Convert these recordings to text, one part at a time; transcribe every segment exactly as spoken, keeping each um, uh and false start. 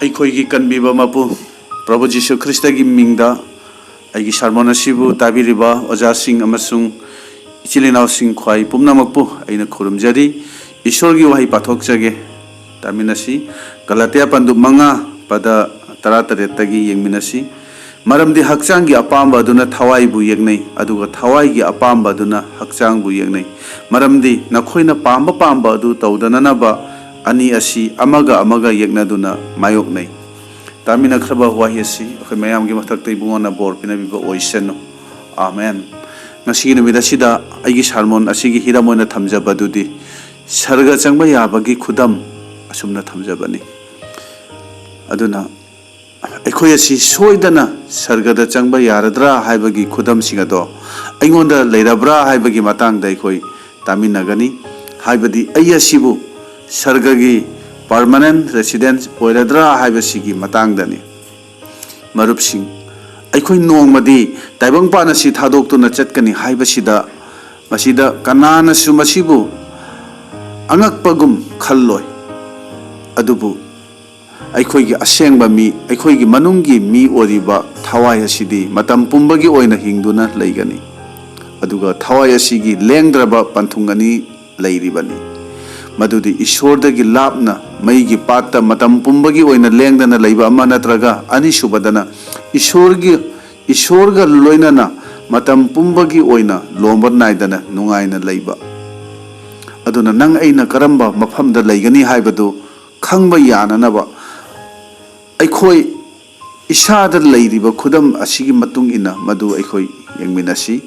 ꯑꯩꯈꯣꯏꯒꯤ ꯀꯟꯕꯤꯕ ꯃꯄꯨ ꯄ꯭ꯔꯚꯨ ꯖꯤꯁꯨ ꯈ꯭ꯔꯤꯁꯇꯒꯤ ꯃꯤꯡꯗ ꯑꯩꯒꯤ ꯁꯥꯔꯃꯣꯟ ꯑꯁꯤꯕꯨ ꯇꯥꯕꯤꯔꯤꯕ ꯑꯣꯖꯥꯁꯤꯡ ꯑꯃꯁꯨꯡ ꯏꯆꯤꯜ ꯏꯅꯥꯎꯁꯤꯡ ꯈ꯭ꯋꯥꯏ ꯄꯨꯝꯅꯃꯛꯄꯨ ꯑꯩꯅ ꯈꯨꯔꯨꯝꯖꯔꯤ꯫ ꯏꯁꯣꯔꯒꯤ ꯋꯥꯍꯩ ꯄꯥꯊꯣꯛꯆꯒꯦ, ꯇꯥꯃꯤꯟꯅꯁꯤ꯫ ꯒꯂꯥꯇꯤꯌꯥ ꯄꯟꯗꯨꯞ ꯃꯉꯥ, ꯄꯗ ꯇꯔꯥꯇꯔꯦꯠꯇꯒꯤ ꯌꯦꯡꯃꯤꯟꯅꯁꯤ꯫ "ꯃꯔꯝꯗꯤ ꯍꯛꯆꯥꯡꯒꯤ ꯑꯄꯥꯝꯕ ꯑꯗꯨꯅ ꯊꯋꯥꯏꯕꯨ ꯌꯦꯛꯅꯩ, ꯑꯗꯨꯒ ꯊꯋꯥꯏꯒꯤ ꯑꯄꯥꯝꯕ ꯑꯗꯨꯅ ꯍꯛꯆꯥꯡꯕꯨ ꯌꯦꯛꯅꯩ꯫ ꯃꯔꯝꯗꯤ ꯅꯈꯣꯏꯅ ꯄꯥꯝꯕ ꯄꯥꯝꯕ ꯑꯗꯨ ꯇꯧꯗꯅꯅꯕ ꯑꯅꯤ ꯑꯁꯤ ꯑꯃꯒ ꯑꯃꯒ ꯌꯦꯛꯅꯗꯨꯅ ꯃꯥꯌꯣꯛꯅꯩ"꯫ ꯇꯥꯃꯤꯟꯅꯈ꯭ꯔꯕ ꯋꯥꯍꯩ ꯑꯁꯤ ꯑꯩꯈꯣꯏ ꯃꯌꯥꯝꯒꯤ ꯃꯊꯛꯇ ꯏꯕꯨꯡꯉꯣꯅ ꯕꯣꯔ ꯄꯤꯅꯕꯤꯕ ꯑꯣꯏꯁꯅꯨ꯫ ꯑꯥꯃꯦꯟ꯫ ꯉꯁꯤꯒꯤ ꯅꯨꯃꯤꯠ ꯑꯁꯤꯗ ꯑꯩꯒꯤ ꯁꯥꯔꯃꯣꯟ ꯑꯁꯤꯒꯤ ꯍꯤꯔꯝ ꯑꯣꯏꯅ ꯊꯝꯖꯕ ꯑꯗꯨꯗꯤ ꯁꯔꯒ ꯆꯪꯕ ꯌꯥꯕꯒꯤ ꯈꯨꯗꯝ ꯑꯁꯨꯝꯅ ꯊꯝꯖꯕꯅꯤ꯫ ꯑꯗꯨꯅ ꯑꯩꯈꯣꯏ ꯑꯁꯤ ꯁꯣꯏꯗꯅ ꯁꯔꯒꯗ ꯆꯪꯕ ꯌꯥꯔꯗ꯭ꯔꯥ ꯍꯥꯏꯕꯒꯤ ꯈꯨꯗꯝꯁꯤꯡ ꯑꯗꯣ ꯑꯩꯉꯣꯟꯗ ꯂꯩꯔꯕ꯭ꯔꯥ ꯍꯥꯏꯕꯒꯤ ꯃꯇꯥꯡꯗ ꯑꯩꯈꯣꯏ ꯇꯥꯃꯤꯟꯅꯒꯅꯤ꯫ ꯍꯥꯏꯕꯗꯤ ꯑꯩ ꯑꯁꯤꯕꯨ ꯁꯔꯒꯒꯤ ꯄꯔꯃꯅꯦꯟ ꯔꯦꯁꯤꯗꯦꯟꯁ ꯑꯣꯏꯔꯗ꯭ꯔꯥ ꯍꯥꯏꯕꯁꯤꯒꯤ ꯃꯇꯥꯡꯗꯅꯤ꯫ ꯃꯔꯨꯞꯁꯤꯡ, ꯑꯩꯈꯣꯏ ꯅꯣꯡꯃꯗꯤ ꯇꯥꯏꯕꯪꯄꯥꯟ ꯑꯁꯤ ꯊꯥꯗꯣꯛꯇꯨꯅ ꯆꯠꯀꯅꯤ ꯍꯥꯏꯕꯁꯤꯗ, ꯃꯁꯤꯗ ꯀꯅꯥꯅꯁꯨ ꯃꯁꯤꯕꯨ ꯑꯉꯛꯄꯒꯨꯝ ꯈꯜꯂꯣꯏ꯫ ꯑꯗꯨꯕꯨ ꯑꯩꯈꯣꯏꯒꯤ ꯑꯁꯦꯡꯕ ꯃꯤ, ꯑꯩꯈꯣꯏꯒꯤ ꯃꯅꯨꯡꯒꯤ ꯃꯤ ꯑꯣꯏꯔꯤꯕ ꯊꯋꯥꯏ ꯑꯁꯤꯗꯤ ꯃꯇꯝ ꯄꯨꯝꯕꯒꯤ ꯑꯣꯏꯅ ꯍꯤꯡꯗꯨꯅ ꯂꯩꯒꯅꯤ꯫ ꯑꯗꯨꯒ ꯊꯋꯥꯏ ꯑꯁꯤꯒꯤ ꯂꯦꯡꯗ꯭ꯔꯕ ꯄꯟꯊꯨꯡ ꯑꯅꯤ ꯂꯩꯔꯤꯕꯅꯤ꯫ ꯃꯗꯨꯗꯤ ꯏꯁꯣꯔꯗꯒꯤ ꯂꯥꯞꯅ ꯃꯩꯒꯤ ꯄꯥꯠꯇ ꯃꯇꯝ ꯄꯨꯝꯕꯒꯤ ꯑꯣꯏꯅ ꯂꯦꯡꯗꯅ ꯂꯩꯕ ꯑꯃ, ꯅꯠꯇ꯭ꯔꯒ ꯑꯅꯤꯁꯨꯕꯗꯅ ꯏꯁꯣꯔꯒꯤ, ꯏꯁꯣꯔꯒ ꯂꯣꯏꯅꯅ ꯃꯇꯝ ꯄꯨꯝꯕꯒꯤ ꯑꯣꯏꯅ ꯂꯣꯝꯕ ꯅꯥꯏꯗꯅ ꯅꯨꯡꯉꯥꯏꯅ ꯂꯩꯕ꯫ ꯑꯗꯨꯅ ꯅꯪ ꯑꯩꯅ ꯀꯔꯝꯕ ꯃꯐꯝꯗ ꯂꯩꯒꯅꯤ ꯍꯥꯏꯕꯗꯨ ꯈꯪꯕ ꯌꯥꯅꯅꯕ ꯑꯩꯈꯣꯏ ꯏꯁꯥꯗ ꯂꯩꯔꯤꯕ ꯈꯨꯗꯝ ꯑꯁꯤꯒꯤ ꯃꯇꯨꯡ ꯏꯟꯅ ꯃꯗꯨ ꯑꯩꯈꯣꯏ ꯌꯦꯡꯃꯤꯟꯅꯁꯤ꯫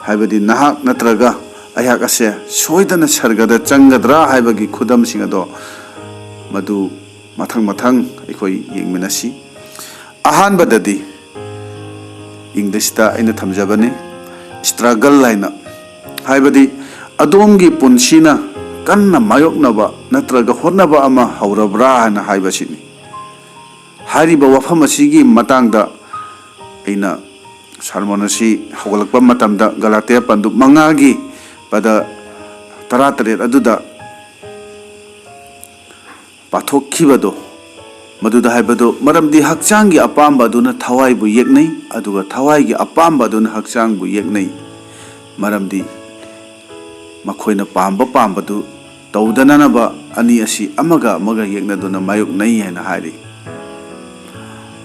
ꯍꯥꯏꯕꯗꯤ ꯅꯍꯥꯛ ꯅꯠꯇ꯭ꯔꯒ ꯑꯩꯍꯥꯛ ꯑꯁꯦ ꯁꯣꯏꯗꯅ ꯁꯔꯒꯗ ꯆꯪꯒꯗ꯭ꯔꯥ ꯍꯥꯏꯕꯒꯤ ꯈꯨꯗꯝꯁꯤꯡ ꯑꯗꯣ ꯃꯗꯨ ꯃꯊꯪ ꯃꯊꯪ ꯑꯩꯈꯣꯏ ꯌꯦꯡꯃꯤꯟꯅꯁꯤ꯫ ꯑꯍꯥꯟꯕꯗꯗꯤ ꯏꯪꯂꯤꯁꯇ ꯑꯩꯅ ꯊꯝꯖꯕꯅꯤ, struggle ꯍꯥꯏꯅ, ꯍꯥꯏꯕꯗꯤ ꯑꯗꯣꯝꯒꯤ ꯄꯨꯟꯁꯤꯅ ꯀꯟꯅ ꯃꯥꯌꯣꯛꯅꯕ ꯅꯠꯇ꯭ꯔꯒ ꯍꯣꯠꯅꯕ ꯑꯃ ꯍꯧꯔꯕ꯭ꯔꯥ ꯍꯥꯏꯅ ꯍꯥꯏꯕꯁꯤꯅꯤ꯫ ꯍꯥꯏꯔꯤꯕ ꯋꯥꯐꯝ ꯑꯁꯤꯒꯤ ꯃꯇꯥꯡꯗ ꯑꯩꯅ ꯁꯥꯔꯃꯣꯟ ꯑꯁꯤ ꯍꯧꯒꯠꯂꯛꯄ ꯃꯇꯝꯗ ꯒꯂꯥꯇꯤꯌꯥ ꯄꯟꯗꯨꯞ ꯃꯉꯥꯒꯤ ꯄꯗ ꯇꯔꯥꯇꯔꯦꯠ ꯑꯗꯨꯗ ꯄꯥꯊꯣꯛꯈꯤꯕꯗꯣ ꯃꯗꯨꯗ ꯍꯥꯏꯕꯗꯨ, ꯃꯔꯝꯗꯤ ꯍꯛꯆꯥꯡꯒꯤ ꯑꯄꯥꯝꯕ ꯑꯗꯨꯅ ꯊꯋꯥꯏꯕꯨ ꯌꯦꯛꯅꯩ, ꯑꯗꯨꯒ ꯊꯋꯥꯏꯒꯤ ꯑꯄꯥꯝꯕ ꯑꯗꯨꯅ ꯍꯛꯆꯥꯡꯕꯨ ꯌꯦꯛꯅꯩ꯫ ꯃꯔꯝꯗꯤ ꯃꯈꯣꯏꯅ ꯄꯥꯝꯕ ꯄꯥꯝꯕꯗꯨ ꯇꯧꯗꯅꯅꯕ ꯑꯅꯤ ꯑꯁꯤ ꯑꯃꯒ ꯑꯃꯒ ꯌꯦꯛꯅꯗꯨꯅ ꯃꯥꯌꯣꯛꯅꯩ ꯍꯥꯏꯅ ꯍꯥꯏꯔꯤ꯫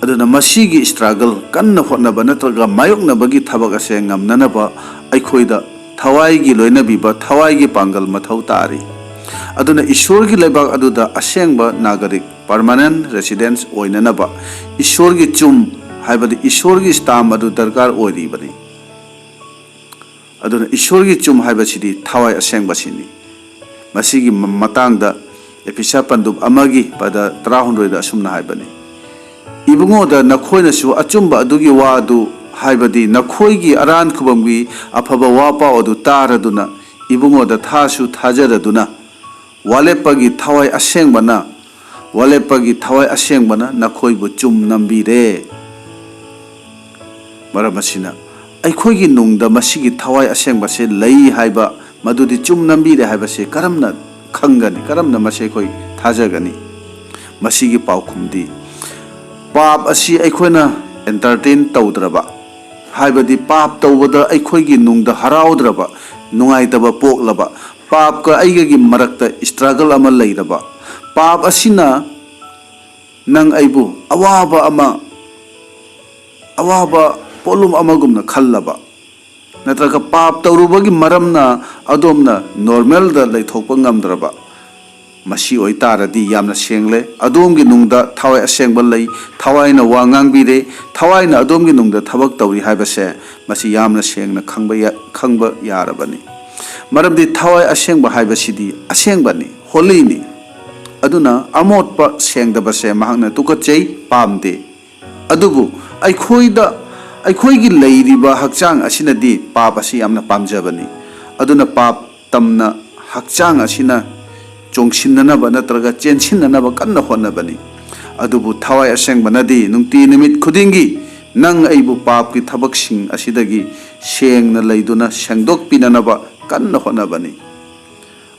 ꯑꯗꯨꯅ ꯃꯁꯤꯒꯤ struggle, ꯀꯟꯅ ꯍꯣꯠꯅꯕ ꯅꯠꯇ꯭ꯔꯒ ꯃꯥꯌꯣꯛꯅꯕꯒꯤ ꯊꯕꯛ ꯑꯁꯦ ꯉꯝꯅꯅꯕ ꯑꯩꯈꯣꯏꯗ ꯊꯋꯥꯏꯒꯤ ꯂꯣꯏꯅꯕꯤꯕ, ꯊꯋꯥꯏꯒꯤ ꯄꯥꯡꯒꯜ ꯃꯊꯧ ꯇꯥꯔꯤ꯫ ꯑꯗꯨꯅ ꯏꯁꯣꯔꯒꯤ ꯂꯩꯕꯥꯛ ꯑꯗꯨꯗ ꯑꯁꯦꯡꯕ ꯅꯥꯒꯔꯤꯛ, permanent residents, ꯑꯣꯏꯅꯅꯕ ꯏꯁꯣꯔꯒꯤ ꯆꯨꯝ, ꯍꯥꯏꯕꯗꯤ ꯏꯁꯣꯔꯒꯤ stamp ꯑꯗꯨ ꯗꯔꯀꯥꯔ ꯑꯣꯏꯔꯤꯕꯅꯤ꯫ ꯑꯗꯨꯅ ꯏꯁꯣꯔꯒꯤ ꯆꯨꯝ ꯍꯥꯏꯕꯁꯤꯗꯤ ꯊꯋꯥꯏ ꯑꯁꯦꯡꯕꯁꯤꯅꯤ꯫ ꯃꯁꯤꯒꯤ ꯃ-, ꯃꯇꯥꯡꯗ ꯑꯦꯐꯤꯁ ꯄꯟꯗꯨꯞ ꯑꯃꯒꯤ ꯄꯗ ꯇꯔꯥꯍꯨꯝꯗꯣꯏꯗ ꯑꯁꯨꯝꯅ ꯍꯥꯏꯕꯅꯤ, "ꯏꯕꯨꯡꯉꯣꯗ ꯅꯈꯣꯏꯅꯁꯨ ꯑꯆꯨꯝꯕ ꯑꯗꯨꯒꯤ ꯋꯥ ꯑꯗꯨ, ꯍꯥꯏꯕꯗꯤ ꯅꯈꯣꯏꯒꯤ ꯑꯔꯥꯟ ꯈꯨꯕꯝꯒꯤ ꯑꯐꯕ ꯋꯥ ꯄꯥꯎ ꯑꯗꯨ ꯇꯥꯔꯗꯨꯅ, ꯏꯕꯨꯡꯉꯣꯗ ꯊꯥꯁꯨ ꯊꯥꯖꯔꯗꯨꯅ, ꯋꯥꯂꯦꯞꯄꯒꯤ ꯊꯋꯥꯏ ꯑꯁꯦꯡꯕꯅ, ꯋꯥꯂꯦꯞꯄꯒꯤ ꯊꯋꯥꯏ ꯑꯁꯦꯡꯕꯅ ꯅꯈꯣꯏꯕꯨ ꯆꯨꯝ ꯅꯝꯕꯤꯔꯦ"꯫ ꯃꯔꯝ ꯑꯁꯤꯅ, ꯑꯩꯈꯣꯏꯒꯤ ꯅꯨꯡꯗ ꯃꯁꯤꯒꯤ ꯊꯋꯥꯏ ꯑꯁꯦꯡꯕꯁꯦ ꯂꯩ ꯍꯥꯏꯕ, ꯃꯗꯨꯗꯤ ꯆꯨꯝ ꯅꯝꯕꯤꯔꯦ ꯍꯥꯏꯕꯁꯦ ꯀꯔꯝꯅ ꯈꯪꯒꯅꯤ? ꯀꯔꯝꯅ ꯃꯁꯤ ꯑꯩꯈꯣꯏ ꯊꯥꯖꯒꯅꯤ? ꯃꯁꯤꯒꯤ ꯄꯥꯎꯈꯨꯝꯗꯤ, ꯄꯥꯞ ꯑꯁꯤ ꯑꯩꯈꯣꯏꯅ entertain ꯇꯧꯗ꯭ꯔꯕ, ꯍꯥꯏꯕꯗꯤ ꯄꯥꯞ ꯇꯧꯕꯗ ꯑꯩꯈꯣꯏꯒꯤ ꯅꯨꯡꯗ ꯍꯔꯥꯎꯗ꯭ꯔꯕ, ꯅꯨꯡꯉꯥꯏꯇꯕ ꯄꯣꯛꯂꯕ, ꯄꯥꯞꯀ ꯑꯩꯒꯒꯤ ꯃꯔꯛꯇ struggle ꯑꯃ ꯂꯩꯔꯕ, ꯄꯥꯞ ꯑꯁꯤꯅ ꯅꯪ ꯑꯩꯕꯨ ꯑꯋꯥꯕ ꯑꯃ, ꯑꯋꯥꯕ ꯄꯣꯠꯂꯨꯝ ꯑꯃꯒꯨꯝꯅ ꯈꯜꯂꯕ, ꯅꯠꯇ꯭ꯔꯒ ꯄꯥꯞ ꯇꯧꯔꯨꯕꯒꯤ ꯃꯔꯝꯅ ꯑꯗꯣꯝꯅ normalꯗ ꯂꯩꯊꯣꯛꯄ ꯉꯝꯗ꯭ꯔꯕ, ꯃꯁꯤ ꯑꯣꯏꯇꯥꯔꯗꯤ ꯌꯥꯝꯅ ꯁꯦꯡꯂꯦ꯫ ꯑꯗꯣꯝꯒꯤ ꯅꯨꯡꯗ ꯊꯋꯥꯏ ꯑꯁꯦꯡꯕ ꯂꯩ, ꯊꯋꯥꯏꯅ ꯋꯥ ꯉꯥꯡꯕꯤꯔꯦ, ꯊꯋꯥꯏꯅ ꯑꯗꯣꯝꯒꯤ ꯅꯨꯡꯗ ꯊꯕꯛ ꯇꯧꯔꯤ ꯍꯥꯏꯕꯁꯦ ꯃꯁꯤ ꯌꯥꯝꯅ ꯁꯦꯡꯅ ꯈꯪꯕ ꯌꯥ-, ꯈꯪꯕ ꯌꯥꯔꯕꯅꯤ꯫ ꯃꯔꯝꯗꯤ ꯊꯋꯥꯏ ꯑꯁꯦꯡꯕ ꯍꯥꯏꯕꯁꯤꯗꯤ ꯑꯁꯦꯡꯕꯅꯤ, holyꯅꯤ꯫ ꯑꯗꯨꯅ ꯑꯃꯣꯠꯄ ꯁꯦꯡꯗꯕꯁꯦ ꯃꯍꯥꯛꯅ ꯇꯨꯀꯠꯆꯩ, ꯄꯥꯝꯗꯦ꯫ ꯑꯗꯨꯕꯨ ꯑꯩꯈꯣꯏꯗ, ꯑꯩꯈꯣꯏꯒꯤ ꯂꯩꯔꯤꯕ ꯍꯛꯆꯥꯡ ꯑꯁꯤꯅꯗꯤ ꯄꯥꯞ ꯑꯁꯤ ꯌꯥꯝꯅ ꯄꯥꯝꯖꯕꯅꯤ꯫ ꯑꯗꯨꯅ ꯄꯥꯞ ꯇꯝꯅ ꯍꯛꯆꯥꯡ ꯑꯁꯤꯅ ꯆꯣꯡꯁꯤꯟꯅꯅꯕ ꯅꯠꯇ꯭ꯔꯒ ꯆꯦꯟꯁꯤꯟꯅꯅꯕ ꯀꯟꯅ ꯍꯣꯠꯅꯕꯅꯤ꯫ ꯑꯗꯨꯕꯨ ꯊꯋꯥꯏ ꯑꯁꯦꯡꯕꯅꯗꯤ ꯅꯨꯡꯇꯤ ꯅꯨꯃꯤꯠ ꯈꯨꯗꯤꯡꯒꯤ ꯅꯪ ꯑꯩꯕꯨ ꯄꯥꯞꯀꯤ ꯊꯕꯛꯁꯤꯡ ꯑꯁꯤꯗꯒꯤ ꯁꯦꯡꯅ ꯂꯩꯗꯨꯅ ꯁꯦꯡꯗꯣꯛꯄꯤꯅꯅꯕ ꯀꯟꯅ ꯍꯣꯠꯅꯕꯅꯤ꯫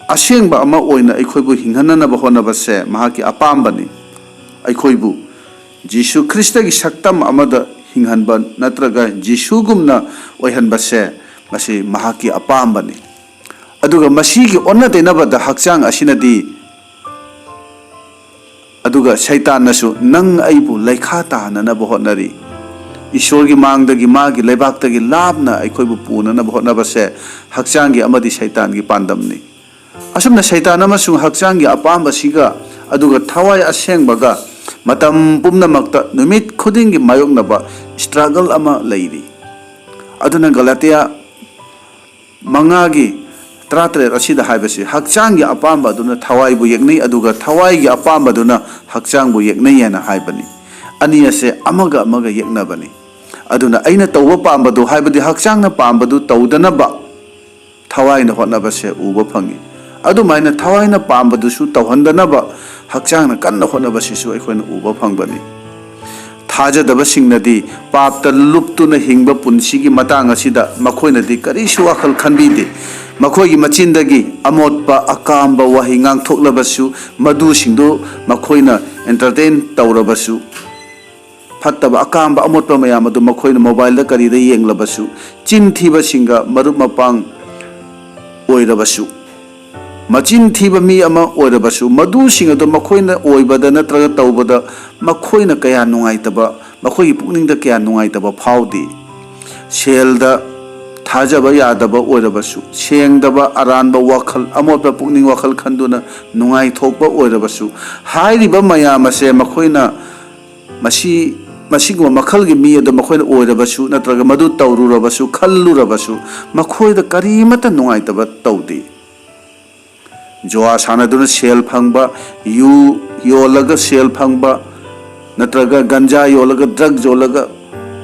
ꯑꯁꯦꯡꯕ ꯑꯃ ꯑꯣꯏꯅ ꯑꯩꯈꯣꯏꯕꯨ ꯍꯤꯡꯍꯟꯅꯅꯕ ꯍꯣꯠꯅꯕꯁꯦ ꯃꯍꯥꯛꯀꯤ ꯑꯄꯥꯝꯕꯅꯤ꯫ ꯑꯩꯈꯣꯏꯕꯨ ꯖꯤꯁꯨ ꯈ꯭ꯔꯤꯁꯇꯒꯤ ꯁꯛꯇꯝ ꯑꯃꯗ ꯍꯤꯡꯍꯟꯕ ꯅꯠꯇ꯭ꯔꯒ ꯖꯤꯁꯨꯒꯨꯝꯅ ꯑꯣꯏꯍꯟꯕꯁꯦ, ꯃꯁꯤ ꯃꯍꯥꯛꯀꯤ ꯑꯄꯥꯝꯕꯅꯤ꯫ ꯑꯗꯨꯒ ꯃꯁꯤꯒꯤ ꯑꯣꯟꯅ ꯇꯩꯅꯕꯗ ꯍꯛꯆꯥꯡ ꯑꯁꯤꯅꯗꯤ, ꯑꯗꯨꯒ ꯁꯩꯇꯥꯟꯅꯁꯨ ꯅꯪ ꯑꯩꯕꯨ ꯂꯩꯈꯥ ꯇꯥꯍꯟꯅꯅꯕ ꯍꯣꯠꯅꯔꯤ꯫ ꯏꯁꯣꯔꯒꯤ ꯃꯥꯡꯗꯒꯤ, ꯃꯥꯒꯤ ꯂꯩꯕꯥꯛꯇꯒꯤ ꯂꯥꯞꯅ ꯑꯩꯈꯣꯏꯕꯨ ꯄꯨꯅꯅꯕ ꯍꯣꯠꯅꯕꯁꯦ ꯍꯛꯆꯥꯡꯒꯤ ꯑꯃꯗꯤ ꯁꯩꯇꯥꯟꯒꯤ ꯄꯥꯟꯗꯝꯅꯤ꯫ ꯑꯁꯨꯝꯅ ꯁꯩꯇꯥꯟ ꯑꯃꯁꯨꯡ ꯍꯛꯆꯥꯡꯒꯤ ꯑꯄꯥꯝꯕꯁꯤꯒ ꯑꯗꯨꯒ ꯊꯋꯥꯏ ꯑꯁꯦꯡꯕꯒ ꯃꯇꯝ ꯄꯨꯝꯅꯃꯛꯇ ꯅꯨꯃꯤꯠ ꯈꯨꯗꯤꯡꯒꯤ ꯃꯥꯌꯣꯛꯅꯕ struggle ꯑꯃ ꯂꯩꯔꯤ꯫ ꯑꯗꯨꯅ ꯒꯂꯥꯇꯤꯌꯥ ꯃꯉꯥꯒꯤ ꯇꯔꯥꯇꯔꯦꯠ ꯑꯁꯤꯗ ꯍꯥꯏꯕꯁꯤ, ꯍꯛꯆꯥꯡꯒꯤ ꯑꯄꯥꯝꯕ ꯑꯗꯨꯅ ꯊꯋꯥꯏꯕꯨ ꯌꯦꯛꯅꯩ, ꯑꯗꯨꯒ ꯊꯋꯥꯏꯒꯤ ꯑꯄꯥꯝꯕ ꯑꯗꯨꯅ ꯍꯛꯆꯥꯡꯕꯨ ꯌꯦꯛꯅꯩ ꯍꯥꯏꯅ ꯍꯥꯏꯕꯅꯤ꯫ ꯑꯅꯤ ꯑꯁꯦ ꯑꯃꯒ ꯑꯃꯒ ꯌꯦꯛꯅꯕꯅꯤ꯫ ꯑꯗꯨꯅ ꯑꯩꯅ ꯇꯧꯕ ꯄꯥꯝꯕꯗꯨ, ꯍꯥꯏꯕꯗꯤ ꯍꯛꯆꯥꯡꯅ ꯄꯥꯝꯕꯗꯨ ꯇꯧꯗꯅꯕ ꯊꯋꯥꯏꯅ ꯍꯣꯠꯅꯕꯁꯦ ꯎꯕ ꯐꯪꯉꯤ꯫ ꯑꯗꯨꯃꯥꯏꯅ ꯊꯋꯥꯏꯅ ꯄꯥꯝꯕꯗꯨꯁꯨ ꯇꯧꯍꯟꯗꯅꯕ ꯍꯛꯆꯥꯡꯅ ꯀꯟꯅ ꯍꯣꯠꯅꯕꯁꯤꯁꯨ ꯑꯩꯈꯣꯏꯅ ꯎꯕ ꯐꯪꯕꯅꯤ꯫ ꯊꯥꯖꯗꯕꯁꯤꯡꯅꯗꯤ ꯄꯥꯞꯇ ꯂꯨꯞꯇꯨꯅ ꯍꯤꯡꯕ ꯄꯨꯟꯁꯤꯒꯤ ꯃꯇꯥꯡ ꯑꯁꯤꯗ ꯃꯈꯣꯏꯅꯗꯤ ꯀꯔꯤꯁꯨ ꯋꯥꯈꯜ ꯈꯟꯕꯤꯗꯦ꯫ ꯃꯈꯣꯏꯒꯤ ꯃꯆꯤꯟꯗꯒꯤ ꯑꯃꯣꯠꯄ ꯑꯀꯥꯝꯕ ꯋꯥꯍꯩ ꯉꯥꯡꯊꯣꯛꯂꯕꯁꯨ, ꯃꯗꯨꯁꯤꯡꯗꯨ ꯃꯈꯣꯏꯅ entertain ꯇꯧꯔꯕꯁꯨ, ꯐꯠꯇꯕ ꯑꯀꯥꯝꯕ ꯑꯃꯣꯠꯄ ꯃꯌꯥꯝ ꯑꯗꯨ ꯃꯈꯣꯏꯅ mobileꯗ ꯀꯔꯤꯗ ꯌꯦꯡꯂꯕꯁꯨ, ꯆꯤꯟ ꯊꯤꯕꯁꯤꯡꯒ ꯃꯔꯨꯞ ꯃꯄꯥꯡ ꯑꯣꯏꯔꯕꯁꯨ, ꯃꯆꯤꯟ ꯊꯤꯕ ꯃꯤ ꯑꯃ ꯑꯣꯏꯔꯕꯁꯨ, ꯃꯗꯨꯁꯤꯡ ꯑꯗꯨ ꯃꯈꯣꯏꯅ ꯑꯣꯏꯕꯗ ꯅꯠꯇ꯭ꯔꯒ ꯇꯧꯕꯗ ꯃꯈꯣꯏꯅ ꯀꯌꯥ ꯅꯨꯡꯉꯥꯏꯇꯕ, ꯃꯈꯣꯏꯒꯤ ꯄꯨꯛꯅꯤꯡꯗ ꯀꯌꯥ ꯅꯨꯡꯉꯥꯏꯇꯕ ꯐꯥꯎꯗꯦ꯫ ꯁꯦꯜꯗ ꯊꯥꯖꯕ ꯌꯥꯗꯕ ꯑꯣꯏꯔꯕꯁꯨ, ꯁꯦꯡꯗꯕ ꯑꯔꯥꯟꯕ ꯋꯥꯈꯜ, ꯑꯃꯣꯠꯄ ꯄꯨꯛꯅꯤꯡ ꯋꯥꯈꯜ ꯈꯟꯗꯨꯅ ꯅꯨꯡꯉꯥꯏꯊꯣꯛꯄ ꯑꯣꯏꯔꯕꯁꯨ, ꯍꯥꯏꯔꯤꯕ ꯃꯌꯥꯝ ꯑꯁꯦ ꯃꯈꯣꯏꯅ ꯃꯁꯤ, ꯃꯁꯤꯒꯨꯝꯕ ꯃꯈꯜꯒꯤ ꯃꯤ ꯑꯗꯨ ꯃꯈꯣꯏꯅ ꯑꯣꯏꯔꯕꯁꯨ ꯅꯠꯇ꯭ꯔꯒ ꯃꯗꯨ ꯇꯧꯔꯨꯔꯕꯁꯨ, ꯈꯜꯂꯨꯔꯕꯁꯨ, ꯃꯈꯣꯏꯗ ꯀꯔꯤꯃꯠꯇ ꯅꯨꯡꯉꯥꯏꯇꯕ ꯇꯧꯗꯦ꯫ ꯖꯨꯋꯥ ꯁꯥꯟꯅꯗꯨꯅ ꯁꯦꯜ ꯐꯪꯕ, ꯌꯨ ꯌꯣꯜꯂꯒ ꯁꯦꯜ ꯐꯪꯕ, ꯅꯠꯇ꯭ꯔꯒ ꯒꯟꯖꯥ ꯌꯣꯜꯂꯒ, drug ꯌꯣꯜꯂꯒ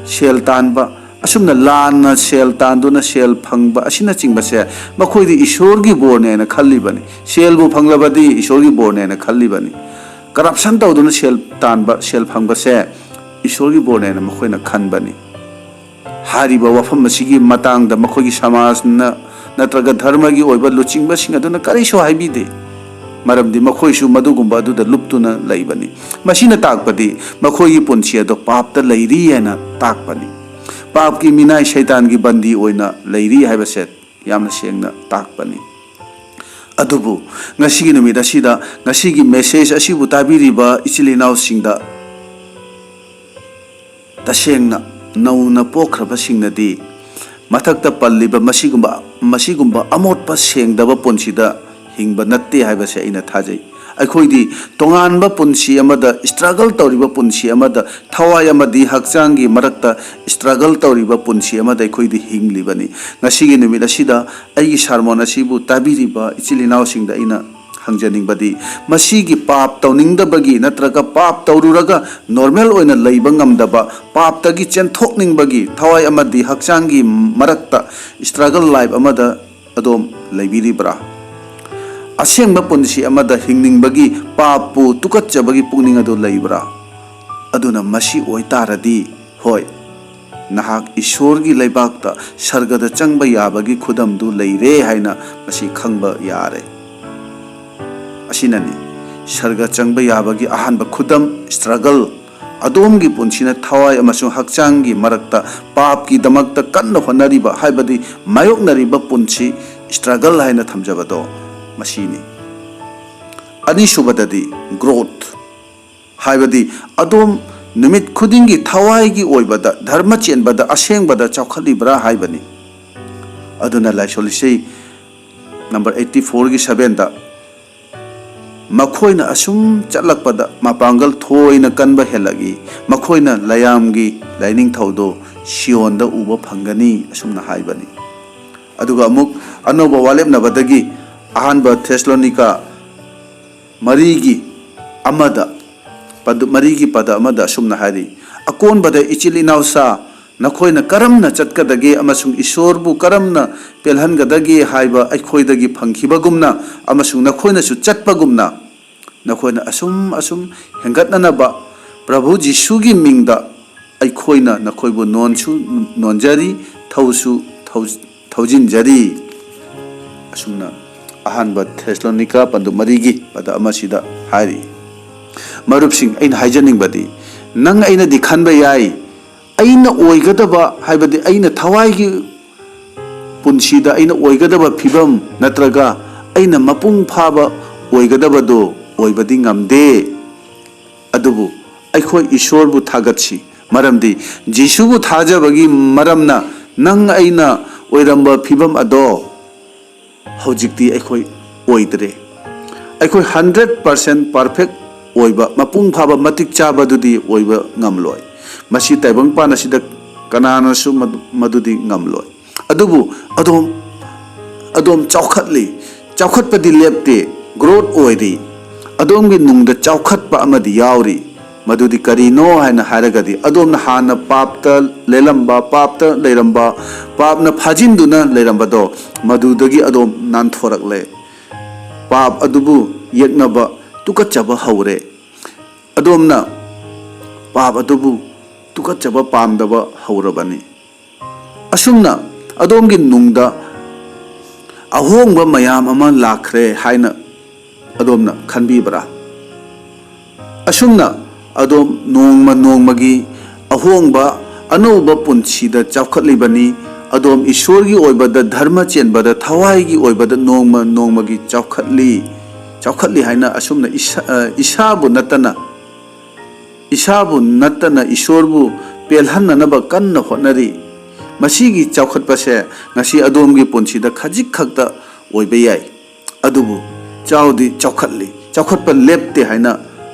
ꯁꯦꯜ ꯇꯥꯟꯕ, ꯑꯁꯨꯝꯅ ꯂꯥꯟꯅ ꯁꯦꯜ ꯇꯥꯟꯗꯨꯅ ꯁꯦꯜ ꯐꯪꯕ ꯑꯁꯤꯅꯆꯤꯡꯕꯁꯦ ꯃꯈꯣꯏꯗꯤ ꯏꯁꯣꯔꯒꯤ ꯕꯣꯔꯅꯦꯅ ꯈꯜꯂꯤꯕꯅꯤ꯫ ꯁꯦꯜꯕꯨ ꯐꯪꯂꯕꯗꯤ ꯏꯁꯣꯔꯒꯤ ꯕꯣꯔꯅꯦꯅ ꯈꯜꯂꯤꯕꯅꯤ꯫ Corruption ꯇꯧꯗꯨꯅ ꯁꯦꯜ ꯇꯥꯟꯕ, ꯁꯦꯜ ꯐꯪꯕꯁꯦ ꯏꯁꯣꯔꯒꯤ ꯕꯣꯔꯅꯦꯅ ꯃꯈꯣꯏꯅ ꯈꯟꯕꯅꯤ꯫ ꯍꯥꯏꯔꯤꯕ ꯋꯥꯐꯝ ꯑꯁꯤꯒꯤ ꯃꯇꯥꯡꯗ ꯃꯈꯣꯏꯒꯤ ꯁꯃꯥꯖꯅ ꯅꯠꯇ꯭ꯔꯒ ꯙꯔꯃꯒꯤ ꯑꯣꯏꯕ ꯂꯨꯆꯤꯡꯕꯁꯤꯡ ꯑꯗꯨꯅ ꯀꯔꯤꯁꯨ ꯍꯥꯏꯕꯤꯗꯦ꯫ ꯃꯔꯝꯗꯤ ꯃꯈꯣꯏꯁꯨ ꯃꯗꯨꯒꯨꯝꯕ ꯑꯗꯨꯗ ꯂꯨꯞꯇꯨꯅ ꯂꯩꯕꯅꯤ꯫ ꯃꯁꯤꯅ ꯇꯥꯛꯄꯗꯤ ꯃꯈꯣꯏꯒꯤ ꯄꯨꯟꯁꯤ ꯑꯗꯨ ꯄꯥꯞꯇ ꯂꯩꯔꯤ ꯍꯥꯏꯅ ꯇꯥꯛꯄꯅꯤ꯫ ꯄꯥꯞꯀꯤ ꯃꯤꯅꯥꯏ ꯁꯩꯇꯥꯟꯒꯤ ꯕꯟꯗꯤ ꯑꯣꯏꯅ ꯂꯩꯔꯤ ꯍꯥꯏꯕꯁꯦ ꯌꯥꯝꯅ ꯁꯦꯡꯅ ꯇꯥꯛꯄꯅꯤ꯫ ꯑꯗꯨꯕꯨ ꯉꯁꯤꯒꯤ ꯅꯨꯃꯤꯠ ꯑꯁꯤꯗ, ꯉꯁꯤꯒꯤ ꯃꯦꯁꯦꯖ ꯑꯁꯤꯕꯨ ꯇꯥꯕꯤꯔꯤꯕ ꯏꯆꯤꯜ ꯏꯅꯥꯎꯁꯤꯡꯗ, ꯇꯁꯦꯡꯅ ꯅꯧꯅ ꯄꯣꯛꯈ꯭ꯔꯕꯁꯤꯡꯅꯗꯤ ꯃꯊꯛꯇ ꯄꯜꯂꯤꯕ ꯃꯁꯤꯒꯨꯝꯕ, ꯃꯁꯤꯒꯨꯝꯕ ꯑꯃꯣꯠꯄ ꯁꯦꯡꯗꯕ ꯄꯨꯟꯁꯤꯗ ꯍꯤꯡꯕ ꯅꯠꯇꯦ ꯍꯥꯏꯕꯁꯦ ꯑꯩꯅ ꯊꯥꯖꯩ꯫ ꯑꯩꯈꯣꯏꯗꯤ ꯇꯣꯉꯥꯟꯕ ꯄꯨꯟꯁꯤ ꯑꯃꯗ, ꯏꯁꯇ꯭ꯔꯒꯜ ꯇꯧꯔꯤꯕ ꯄꯨꯟꯁꯤ ꯑꯃꯗ, ꯊꯋꯥꯏ ꯑꯃꯗꯤ ꯍꯛꯆꯥꯡꯒꯤ ꯃꯔꯛꯇ ꯏꯁꯇ꯭ꯔꯒꯜ ꯇꯧꯔꯤꯕ ꯄꯨꯟꯁꯤ ꯑꯃꯗ ꯑꯩꯈꯣꯏꯗꯤ ꯍꯤꯡꯂꯤꯕꯅꯤ꯫ ꯉꯁꯤꯒꯤ ꯅꯨꯃꯤꯠ ꯑꯁꯤꯗ ꯑꯩꯒꯤ ꯁꯥꯔꯃꯣꯟ ꯑꯁꯤꯕꯨ ꯇꯥꯕꯤꯔꯤꯕ ꯏꯆꯤꯜ ꯏꯅꯥꯎꯁꯤꯡꯗ ꯑꯩꯅ ꯍꯪꯖꯅꯤꯡꯕꯗꯤ, ꯃꯁꯤꯒꯤ ꯄꯥꯞ ꯇꯧꯅꯤꯡꯗꯕꯒꯤ ꯅꯠꯇ꯭ꯔꯒ ꯄꯥꯞ ꯇꯧꯔꯨꯔꯒ ꯅꯣꯔꯃꯦꯜ ꯑꯣꯏꯅ ꯂꯩꯕ ꯉꯝꯗꯕ, ꯄꯥꯞꯇꯒꯤ ꯆꯦꯟꯊꯣꯛꯅꯤꯡꯕꯒꯤ ꯊꯋꯥꯏ ꯑꯃꯗꯤ ꯍꯛꯆꯥꯡꯒꯤ ꯃꯔꯛꯇ ꯏꯁꯇ꯭ꯔꯒꯜ ꯂꯥꯏꯐ ꯑꯃꯗ ꯑꯗꯣꯝ ꯂꯩꯕꯤꯔꯤꯕ꯭ꯔꯥ? ꯑꯁꯦꯡꯕ ꯄꯨꯟꯁꯤ ꯑꯃꯗ ꯍꯤꯡꯅꯤꯡꯕꯒꯤ, ꯄꯥꯞꯄꯨ ꯇꯨꯀꯠꯆꯕꯒꯤ ꯄꯨꯛꯅꯤꯡ ꯑꯗꯨ ꯂꯩꯕ꯭ꯔꯥ? ꯑꯗꯨꯅ ꯃꯁꯤ ꯑꯣꯏꯇꯥꯔꯗꯤ, ꯍꯣꯏ, ꯅꯍꯥꯛ ꯏꯁꯣꯔꯒꯤ ꯂꯩꯕꯥꯛꯇ, ꯁꯔꯒꯗ ꯆꯪꯕ ꯌꯥꯕꯒꯤ ꯈꯨꯗꯝꯗꯨ ꯂꯩꯔꯦ ꯍꯥꯏꯅ ꯃꯁꯤ ꯈꯪꯕ ꯌꯥꯔꯦ꯫ ꯑꯁꯤꯅꯅꯤ, ꯁꯔꯒ ꯆꯪꯕ ꯌꯥꯕꯒꯤ ꯑꯍꯥꯟꯕ ꯈꯨꯗꯝ, ꯏꯁꯇ꯭ꯔꯒꯜ꯫ ꯑꯗꯣꯝꯒꯤ ꯄꯨꯟꯁꯤꯅ ꯊꯋꯥꯏ ꯑꯃꯁꯨꯡ ꯍꯛꯆꯥꯡꯒꯤ ꯃꯔꯛꯇ ꯄꯥꯞꯀꯤꯗꯃꯛꯇ ꯀꯟꯅ ꯍꯣꯠꯅꯔꯤꯕ, ꯍꯥꯏꯕꯗꯤ ꯃꯥꯌꯣꯛꯅꯔꯤꯕ ꯄꯨꯟꯁꯤ, ꯏꯁꯇ꯭ꯔꯒꯜ ꯍꯥꯏꯅ ꯊꯝꯖꯕꯗꯣ ꯃꯁꯤꯅꯤ꯫ ꯑꯅꯤꯁꯨꯕꯗꯗꯤ ꯒ꯭ꯔꯣꯊ, ꯍꯥꯏꯕꯗꯤ ꯑꯗꯣꯝ ꯅꯨꯃꯤꯠ ꯈꯨꯗꯤꯡꯒꯤ ꯊꯋꯥꯏꯒꯤ ꯑꯣꯏꯕꯗ, ꯙꯔꯃ ꯆꯦꯟꯕꯗ, ꯑꯁꯦꯡꯕꯗ ꯆꯥꯎꯈꯠꯂꯤꯕ꯭ꯔꯥ ꯍꯥꯏꯕꯅꯤ꯫ ꯑꯗꯨꯅ ꯂꯥꯏꯁꯣꯜ ꯏꯁꯩ ꯅꯝꯕꯔ ꯑꯩꯠꯇꯤ ꯐꯣꯔꯒꯤ ꯁꯚꯦꯟꯗ, "ꯃꯈꯣꯏꯅ ꯑꯁꯨꯝ ꯆꯠꯂꯛꯄꯗ ꯃꯄꯥꯡꯒꯜ ꯊꯣꯏꯅ ꯀꯟꯕ ꯍꯦꯜꯂꯛꯏ, ꯃꯈꯣꯏꯅ ꯂꯥꯏꯌꯥꯝꯒꯤ ꯂꯥꯏꯅꯤꯡꯊꯧꯗꯣ ꯁꯤꯌꯣꯟꯗ ꯎꯕ ꯐꯪꯒꯅꯤ" ꯑꯁꯨꯝꯅ ꯍꯥꯏꯕꯅꯤ꯫ ꯑꯗꯨꯒ ꯑꯃꯨꯛ ꯑꯅꯧꯕ ꯋꯥꯂꯦꯞꯅꯕꯗꯒꯤ ꯑꯍꯥꯟꯕ ꯊꯦꯁꯂꯣꯅꯤꯀꯥ ꯃꯔꯤꯒꯤ ꯑꯃꯗ, ꯄꯗ-, ꯃꯔꯤꯒꯤ ꯄꯗ ꯑꯃꯗ ꯑꯁꯨꯝꯅ ꯍꯥꯏꯔꯤ, "ꯑꯀꯣꯟꯕꯗ ꯏꯆꯤꯜ ꯏꯅꯥꯎꯁꯥ, ꯅꯈꯣꯏꯅ ꯀꯔꯝꯅ ꯆꯠꯀꯗꯒꯦ ꯑꯃꯁꯨꯡ ꯏꯁꯣꯔꯕꯨ ꯀꯔꯝꯅ ꯄꯦꯜꯍꯟꯒꯗꯒꯦ ꯍꯥꯏꯕ ꯑꯩꯈꯣꯏꯗꯒꯤ ꯐꯪꯈꯤꯕꯒꯨꯝꯅ ꯑꯃꯁꯨꯡ ꯅꯈꯣꯏꯅꯁꯨ ꯆꯠꯄꯒꯨꯝꯅ, ꯅꯈꯣꯏꯅ ꯑꯁꯨꯝ ꯑꯁꯨꯝ ꯍꯦꯟꯒꯠꯅꯅꯕ ꯄ꯭ꯔꯚꯨ ꯖꯤꯁꯨꯒꯤ ꯃꯤꯡꯗ ꯑꯩꯈꯣꯏꯅ ꯅꯈꯣꯏꯕꯨ ꯅꯣꯟꯁꯨ ꯅꯣꯟꯖꯔꯤ, ꯊꯧꯁꯨ ꯊꯧ-, ꯊꯧꯖꯤꯟꯖꯔꯤ"꯫ ꯑꯁꯨꯝꯅ ꯑꯍꯥꯟꯕ ꯊꯦꯁꯂꯣꯅꯤꯀꯥ ꯄꯟꯗꯨꯞ ꯃꯔꯤꯒꯤ ꯄꯗ ꯑꯃꯁꯤꯗ ꯍꯥꯏꯔꯤ꯫ ꯃꯔꯨꯞꯁꯤꯡ, ꯑꯩꯅ ꯍꯥꯏꯖꯅꯤꯡꯕꯗꯤ, ꯅꯪ ꯑꯩꯅꯗꯤ ꯈꯟꯕ ꯌꯥꯏ, ꯑꯩꯅ ꯑꯣꯏꯒꯗꯕ, ꯍꯥꯏꯕꯗꯤ ꯑꯩꯅ ꯊꯋꯥꯏꯒꯤ ꯄꯨꯟꯁꯤꯗ ꯑꯩꯅ ꯑꯣꯏꯒꯗꯕ ꯐꯤꯕꯝ ꯅꯠꯇ꯭ꯔꯒ ꯑꯩꯅ ꯃꯄꯨꯡ ꯐꯥꯕ ꯑꯣꯏꯒꯗꯕꯗꯣ ꯑꯣꯏꯕꯗꯤ ꯉꯝꯗꯦ꯫ ꯑꯗꯨꯕꯨ ꯑꯩꯈꯣꯏ ꯏꯁꯣꯔꯕꯨ ꯊꯥꯒꯠꯁꯤ, ꯃꯔꯝꯗꯤ ꯖꯤꯁꯨꯕꯨ ꯊꯥꯖꯕꯒꯤ ꯃꯔꯝꯅ ꯅꯪ ꯑꯩꯅ ꯑꯣꯏꯔꯝꯕ ꯐꯤꯕꯝ ꯑꯗꯣ ꯍꯧꯖꯤꯛꯇꯤ ꯑꯩꯈꯣꯏ ꯑꯣꯏꯗ꯭ꯔꯦ꯫ ꯑꯩꯈꯣꯏ ꯍꯟꯗ꯭ꯔꯦꯠ ꯄꯥꯔꯁꯦꯟ ꯄꯔꯐꯦꯛ ꯑꯣꯏꯕ, ꯃꯄꯨꯡ ꯐꯥꯕ, ꯃꯇꯤꯛ ꯆꯥꯕꯗꯨꯗꯤ ꯑꯣꯏꯕ ꯉꯝꯂꯣꯏ꯫ ꯃꯁꯤ ꯇꯥꯏꯕꯪꯄꯥꯟ ꯑꯁꯤꯗ ꯀꯅꯥꯅꯁꯨ ꯃꯗꯨ-, ꯃꯗꯨꯗꯤ ꯉꯝꯂꯣꯏ꯫ ꯑꯗꯨꯕꯨ ꯑꯗꯣꯝ, ꯑꯗꯣꯝ ꯆꯥꯎꯈꯠꯂꯤ, ꯆꯥꯎꯈꯠꯄꯗꯤ ꯂꯦꯞꯇꯦ, ꯒ꯭ꯔꯣꯠ ꯑꯣꯏꯔꯤ꯫ ꯑꯗꯣꯝꯒꯤ ꯅꯨꯡꯗ ꯆꯥꯎꯈꯠꯄ ꯑꯃꯗꯤ ꯌꯥꯎꯔꯤ꯫ ꯃꯗꯨꯗꯤ ꯀꯔꯤꯅꯣ ꯍꯥꯏꯅ ꯍꯥꯏꯔꯒꯗꯤ, ꯑꯗꯣꯝꯅ ꯍꯥꯟꯅ ꯄꯥꯞꯇ ꯂꯦꯜꯂꯝꯕ, ꯄꯥꯞꯇ ꯂꯩꯔꯝꯕ, ꯄꯥꯞꯅ ꯐꯥꯖꯤꯟꯗꯨꯅ ꯂꯩꯔꯝꯕꯗꯣ, ꯃꯗꯨꯗꯒꯤ ꯑꯗꯣꯝ ꯅꯥꯟꯊꯣꯔꯛꯂꯦ꯫ ꯄꯥꯞ ꯑꯗꯨꯕꯨ ꯌꯦꯛꯅꯕ, ꯇꯨꯀꯠꯆꯕ ꯍꯧꯔꯦ꯫ ꯑꯗꯣꯝꯅ ꯄꯥꯞ ꯑꯗꯨꯕꯨ ꯇꯨꯀꯠꯆꯕ ꯄꯥꯝꯗꯕ ꯍꯧꯔꯕꯅꯤ꯫ ꯑꯁꯨꯝꯅ ꯑꯗꯣꯝꯒꯤ ꯅꯨꯡꯗ ꯑꯍꯣꯡꯕ ꯃꯌꯥꯝ ꯑꯃ ꯂꯥꯛꯈ꯭ꯔꯦ ꯍꯥꯏꯅ ꯑꯗꯣꯝꯅ ꯈꯟꯕꯤꯕ꯭ꯔꯥ? ꯑꯁꯨꯝꯅ ꯑꯗꯣꯝ ꯅꯣꯡꯃ ꯅꯣꯡꯃꯒꯤ ꯑꯍꯣꯡꯕ, ꯑꯅꯧꯕ ꯄꯨꯟꯁꯤꯗ ꯆꯥꯎꯈꯠꯂꯤꯕꯅꯤ꯫ ꯑꯗꯣꯝ ꯏꯁꯣꯔꯒꯤ ꯑꯣꯏꯕꯗ, ꯙꯔꯃ ꯆꯦꯟꯕꯗ, ꯊꯋꯥꯏꯒꯤ ꯑꯣꯏꯕꯗ ꯅꯣꯡꯃ ꯅꯣꯡꯃꯒꯤ ꯆꯥꯎꯈꯠꯂꯤ, ꯆꯥꯎꯈꯠꯂꯤ ꯍꯥꯏꯅ ꯑꯁꯨꯝꯅ ꯏꯁꯥ-, ꯑ, ꯏꯁꯥꯕꯨ ꯅꯠꯇꯅ, ꯏꯁꯥꯕꯨ ꯅꯠꯇꯅ ꯏꯁꯣꯔꯕꯨ ꯄꯦꯜꯍꯟꯅꯅꯕ ꯀꯟꯅ ꯍꯣꯠꯅꯔꯤ꯫ ꯃꯁꯤꯒꯤ ꯆꯥꯎꯈꯠꯄꯁꯦ ꯉꯁꯤ ꯑꯗꯣꯝꯒꯤ ꯄꯨꯟꯁꯤꯗ ꯈꯖꯤꯛ ꯈꯛꯇ ꯑꯣꯏꯕ ꯌꯥꯏ꯫ ꯑꯗꯨꯕꯨ ꯆꯥꯎꯗꯤ ꯆꯥꯎꯈꯠꯂꯤ, ꯆꯥꯎꯈꯠꯄ ꯂꯦꯞꯇꯦ ꯍꯥꯏꯅ